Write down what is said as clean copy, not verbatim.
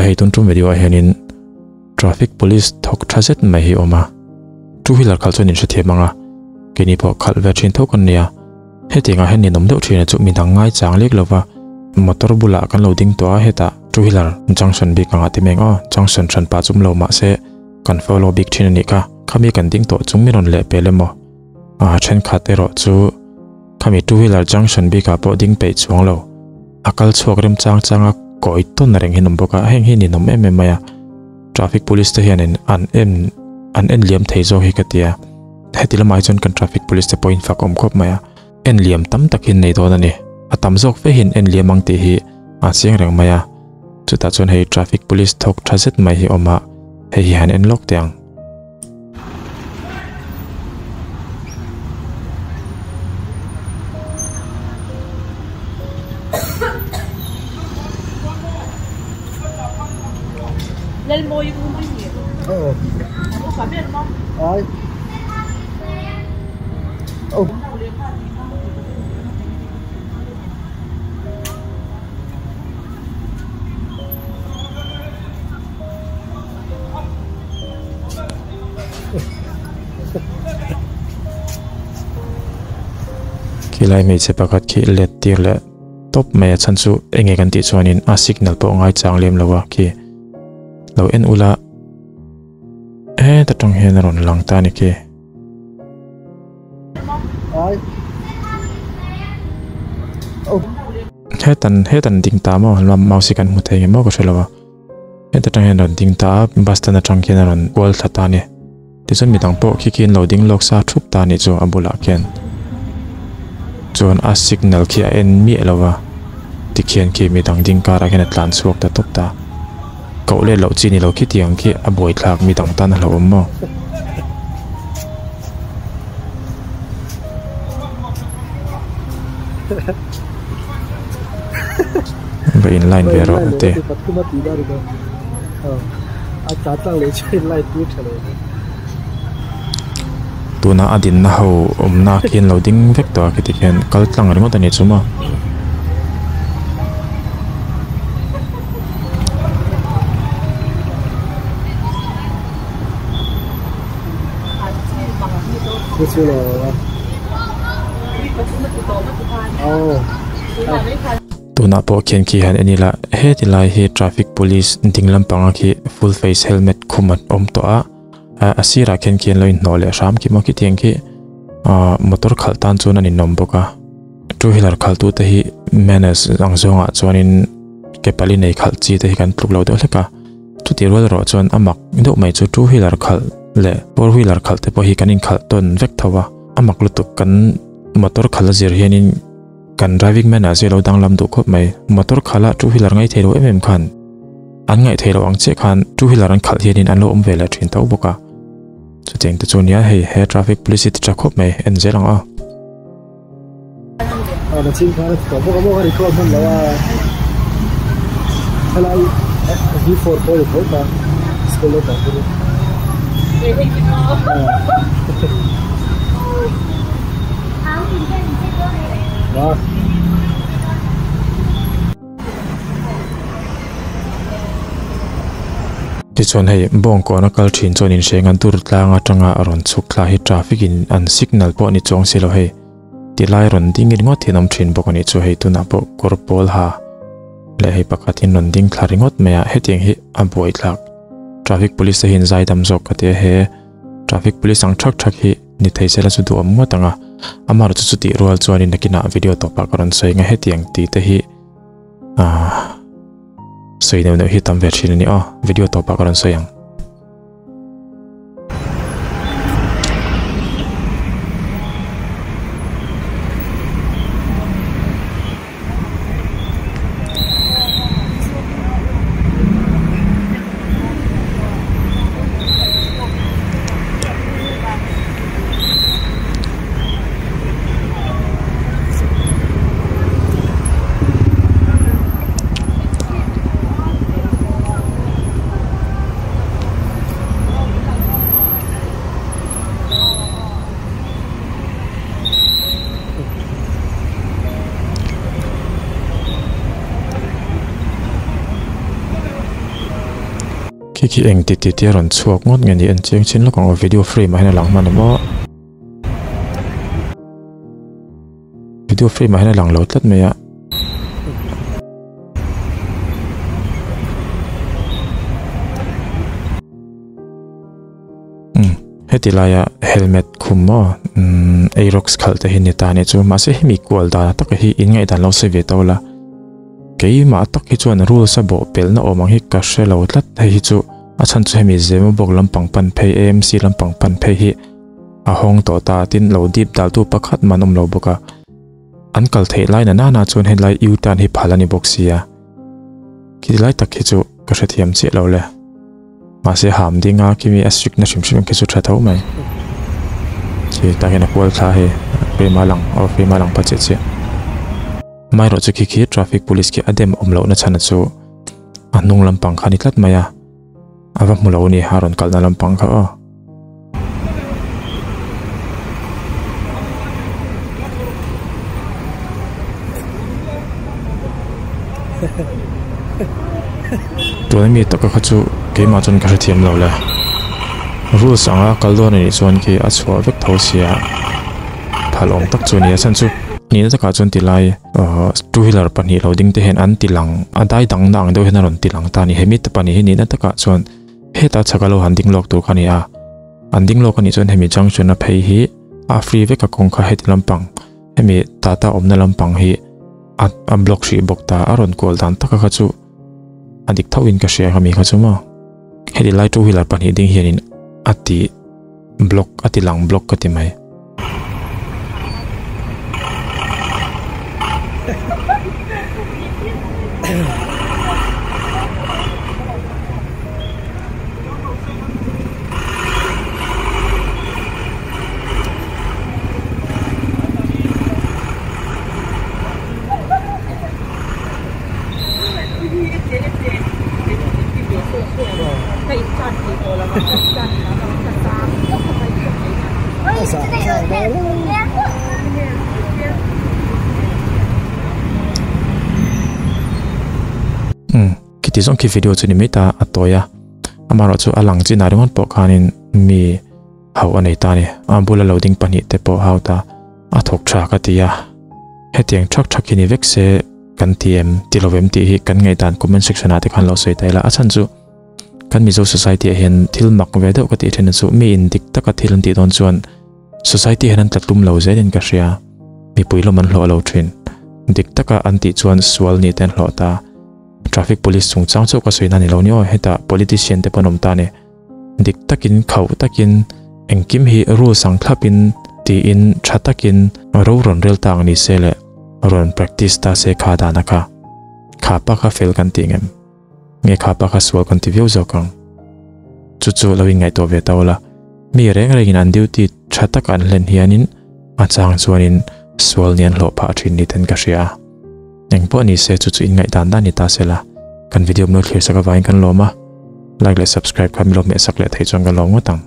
Awle hei tun tum video ah hianin traffic police thawk tha zet mai hi a awm a, two wheeler khalh chuan in hrethiam ang a, keini pawh khalh ve thin tho kan nia, hetiang ah hian ninawm deuh thin a chu midang ngai chang lek lova motor bulah kan lo ding tawh a hetah two wheeler junction bik ang ah ti mai ang aw, junction hran pah chu awm lo mahse kan follow bik thin a nih kha, khami kan ding tawh chung min rawn leh pel emaw a thenkhat erawh chu khami two wheeler junction bik ah pawh ding peih chuang lo. A kal chhuak rem chang chang a kawi tawn reng hi an awm bawk a, heng hi ninawm em em mai a, traffic police te hianin an en an en liam thei zawk hi ka ti a, heti lamah hi chuan kan traffic police te pawhin fak awm khawp mai a, en liam tam tak hi an nei dawn a ni, a tam zawk fe hian en liam ang tih hi a chiang reng mai a, chutah chuan hei traffic police thawk tha zet mai hi awm a, hei hi han en lawk teh ang. Khilai hmeichhe pakhat khi let tir leh tawp mai a chhan chu enge kan tih chuanin a signal pawh ngai chang lem lo a khi lo en ula heta tang hian a rawn lang ta a ni khi. Hetan hetan ding ta maw mouse hi kan hmu thei nge maw ka hre lo a. Heta tang hian rawn ding ta a, bus stand atang khian a rawn kual thla ta a ni. Tichuan midang pawh khi khian lo ding lawk sa thup ta a nih chu a bulah khian. Chuan a signal khi a en miah lo va, tikhian khi midang ding karah khian a tlan chhuak ta tawp ta. Koh let loh chi ni lo khi tiang khi a buaithlak midang tan a hlauhawm maw? Va in line ve rawh te. Tuna a dinna ho awmna khian lo ding vek tawh a khiti khian kal tlang ringawt a ni chu maw. Tunah pawh khian khi han en ila heti lai hi traffic police ding lampanga khi full face helmet khum an awm tawh a a sirah khian khi an lo inhnawh leh hram khi maw khitiang khi ahh motor khalh tan chuan an inawm bawk a two wheeler khalh tu te hi manners ang zawngah chuanin ke pali nei khalh chi te hi kan tluk lo deuh hlek a. Chutih rual erawh chuan a mak deuh mai chu two wheeler khalh leh four wheeler khalh te pawh hi kan inkhalh tawn vek tho a, a mak lutuk kan motor khalh a zir hianin kan driving manner zia lo danglam duh khawp mai. Motor khalh a two wheeler ngaih theih loh em em khan an ngaih theih loh ang chiah khan two wheeler an khalh hianin an lo awm ve leh thin tho bawk a. Chutiang te chu nia hei he traffic police hi ti tha khawp mai en zel ang aw. Tichuan hei bawngkawn a kal thin chuan inhreng an tur tlang atanga a rawn chhuk thla hi traffic in an signal pawh a ni chuang si lo hei tilai rawn ding ringawt hian awm thin bawk a nih chu hei tunah pawh kawr pawl ha leh hei pakhat in rawn ding thla ringawt mai a hetiang hi a buai thlak traffic police te hian zaidam zawk ka ti a he traffic police ang thak thak hi ni thei sela chu duhawm ngawt ang a amaherawhchu chutih rual chuanin nakinah video tawpah ka rawn sawi ang a hetiang tih te hi ah sawi neuh neuh hi tam ve thin a ni aw video tawpah ka rawn sawi ang. Khi khi eng ti ti tia rawn chhuak ngawt nge ni en chiang chin lawk ang aw video frame ah hian a lang hman em aw. Video frame ah hian a lang lo tlat mai a. Umm heti laia helmet khum maw umm Aerox khalh te hi ni ta nih chu mahse hemi kual dan taka hi in ngaihdan lo sawi ve tawh la keimah tak hi chuan rules a bawh pelh na awm ang hi ka hre lo tlat hei hi chu a chhan chu hemi Zemabawk lampang pan phei AMC lampang pan phei hi a hawng tawh ta tin lo dip dal tu pakhat mah an awm lo bawk a an kal theih lai na nana chuan helai U-turn hi phal a ni bawk sia khi lai tak hi chu ka hrethiam chiah lo le. Mahse ham ding a kimi a strict na hrim hrim khi chu tha tho mai. Khi tah hian a kual thla hei frame a lang aw frame a lang pha chiah chiah. Amaherawh chu khi khi traffic police khi a dem awm loh na chhan chu a hnung lampang kha a ni tlat mai a, a va hmu lo a ni a rawn kalna lampang kha aw. Tuna mi taka kha chu keimah chuan ka hrethiam lo le. Rules anga kal dawn anih chuan khi a chhuah vek tho sia phal awm tak chu a ni a chhan chu nihna takah chuan tilai ahh two wheeler pahnih lo ding te hian an ti lang a dai dang na ang deuh hian a rawn ti lang ta a ni hemi te pahnih hi nihna takah chuan Heta chhaka lo han ding lawk tur kha a ni a, an ding lawk a nih chuan hemi junction a phei hi a free vek a kawng kha heti lampang hemi tata awmna lampang hi a a block hrih bawk ta a rawn kual dan taka kha chu a dik tho in ka hria khami kha chu maw heti lai two wheeler pahnih ding hianin a ti block a ti lang block ka ti mai. Umm khiti zawng khi video chu ni mai ta a tawi a amaherawh chu a lang chinah ringawt pawh khanin mi hauh a nei ta a ni a bula lo ding pahnih te pawh hau ta a thawk tha ka ti a hetiang thak thak hi ni vek se kan ti em ti lo em tih hi kan ngaihdan comment section ah te khan lo sawi ta ila a chhan chu Kan Mizo society ah hian thil mak ve deuh ka tih thin chu mi in dik taka thil an tih dawn chuan society hian an tla tum lo zel in ka hria. Mipui lawm an hlawh lo thin. Dik taka an tih chuan sual ni te an hlawh ta. Traffic police chungchang chauh ka sawi na ni lo ni aw hetah politician te pawh an awm ta ni. Dik takin khauh takin engkim hi rules ang thlap in tiin tha takin ro rawn rel ta ang ni se leh rawn practice ta se kha dan a kha. Kha pa kha fel kan tih ngem. Nge kha pa kha sual kan ti viau zawk ang. Chu chu lo inngaihtuah ve ta ula. Mi reng rengin an duty tha taka an hlen hianin a chang chuanin sual ni an hlawh phah thin ni ten ka hria a. Eng pawh ni se chu chu inngaihdan dan ni ta sela. Kan video mlo thlir sak avangin kan lawm a. Like leh subscribe kha mi lo hmehsak leh theih chuan ka lawm ngawt ang.